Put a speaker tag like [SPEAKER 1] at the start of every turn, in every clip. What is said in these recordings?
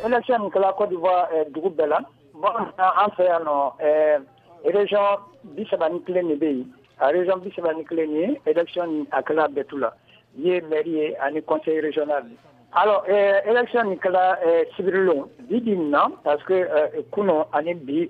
[SPEAKER 1] Élection nin kɛla Côte d'Ivoire dugu bɛɛ la. Bon, an fɛ yan nɔ, région 31 de bɛ yen. A région 31 ye, élection nin a kɛla bɛɛ tu la, ye maire ye ani conseil régional. Alors, élection nin kɛla sibirilon bi bi nin na, parce que kunun ani bi,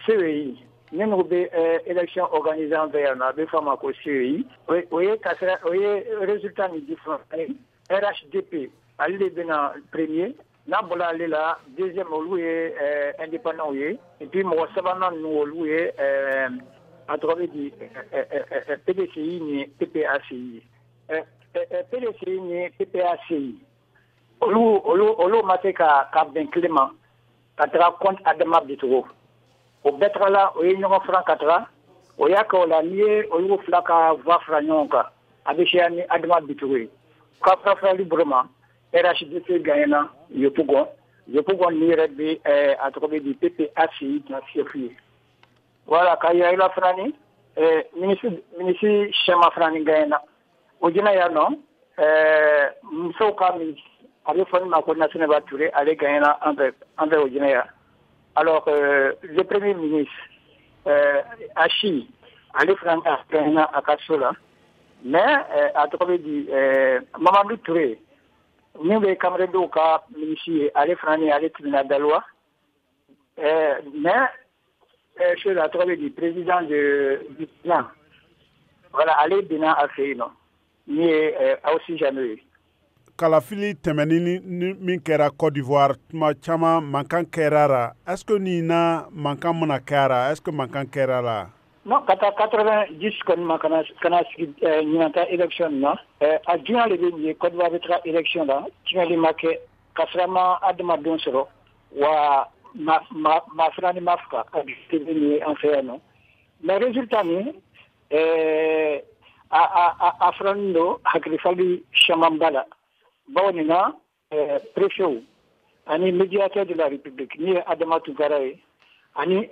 [SPEAKER 1] CEI minnu bɛ élection organisée an fɛ yan nɔ, a bɛ fɔ a ma ko CEI, o ye ka sira, o ye résultat nin di fɔlɔ. RHDP, ale de bɛna premier. N'a bɔra ale la, deuxième, olu ye indépendant ye. Et puis mɔgɔ sabanan ninnu, olu ye, a tɔgɔ bɛ di, PDCI ni PPACI ye. PDCI ni PPACI, olu ma se ka bɛn kelen ma ka taga contre Adama Bictogo. O bɛɛ tagala, o ye ɲɔgɔn furan ka taga. O y'a kɛ o la, n'i ye olu fila ka voix fara ɲɔgɔn kan, a bɛ siya ni Adama Bictogo ye. Ka fara farali bolo ma, RHDP gagnena Yopougon. Yopougon ni yɛrɛ bɛ, a tɔgɔ bɛ di, PPACI na chef ye. Voilà, ka yira i la fana ni ministre Sɛma fana ni gagnena o jɛnɛ yan nɔ. Musow ka ministre, a bɛ fɔ min ma ko Nasseneba Touré, ale gagnena an fɛ o jɛnɛ yan. Alors que le premier ministre Achi, ale fana gagnena a ka so la. Mais a tɔgɔ bɛ di, Mamadou Touré min bɛ Kamerendenw ka ministre ye, ale fana ni ale tɛmɛna Daloa. Mais chose, a tɔgɔ bɛ di, président du plan, voilà, ale binna a fɛ yen nɔ, min ye Ahoussou ye.
[SPEAKER 2] Kalafili tɛmɛni ni min kɛra Côte d'Ivoire, tuma caman mankan kɛra la. Est ce que nin na mankan mana kɛra, est ce que mankan kɛra la?
[SPEAKER 1] Non, ka taa 90 kɔni ma ka na sigi ɲinan ta élection na, a juguya de bɛ nin ye. Côte d'Ivoire bɛ taga élection la, tiɲɛli ma kɛ, ka sɔrɔ ma adamadenw sɔrɔ wa, ma ma ma fana ni ma faga, a bɛ nin ye an fɛ yan nɔ. Mais résultat nin, a faranin don hakilifali camanba la, bawo nin na préfet ani médiateur de la République min ye Adama Tunkara ye, ani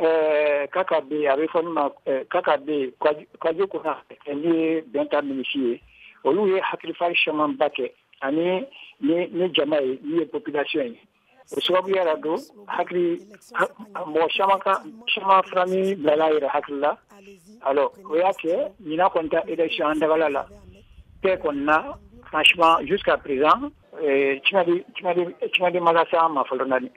[SPEAKER 1] Kaka bɛ, a bɛ fɔ min ma Kaka bɛ Kwadwo Kona, min ye bɛn ta ministre ye, olu ye hakilifali camanba kɛ ani ni jama ye min ye population ye. O sababuya la don, hakili mɔgɔ caman ka caman fana ni bilala yɛrɛ hakili la. Alors, o y'a kɛ ɲinan kɔni ta élection an dagala la, paix kɔni na, franchement, jusqu'à présent, tiɲɛni ma lase an ma fɔlɔ naani.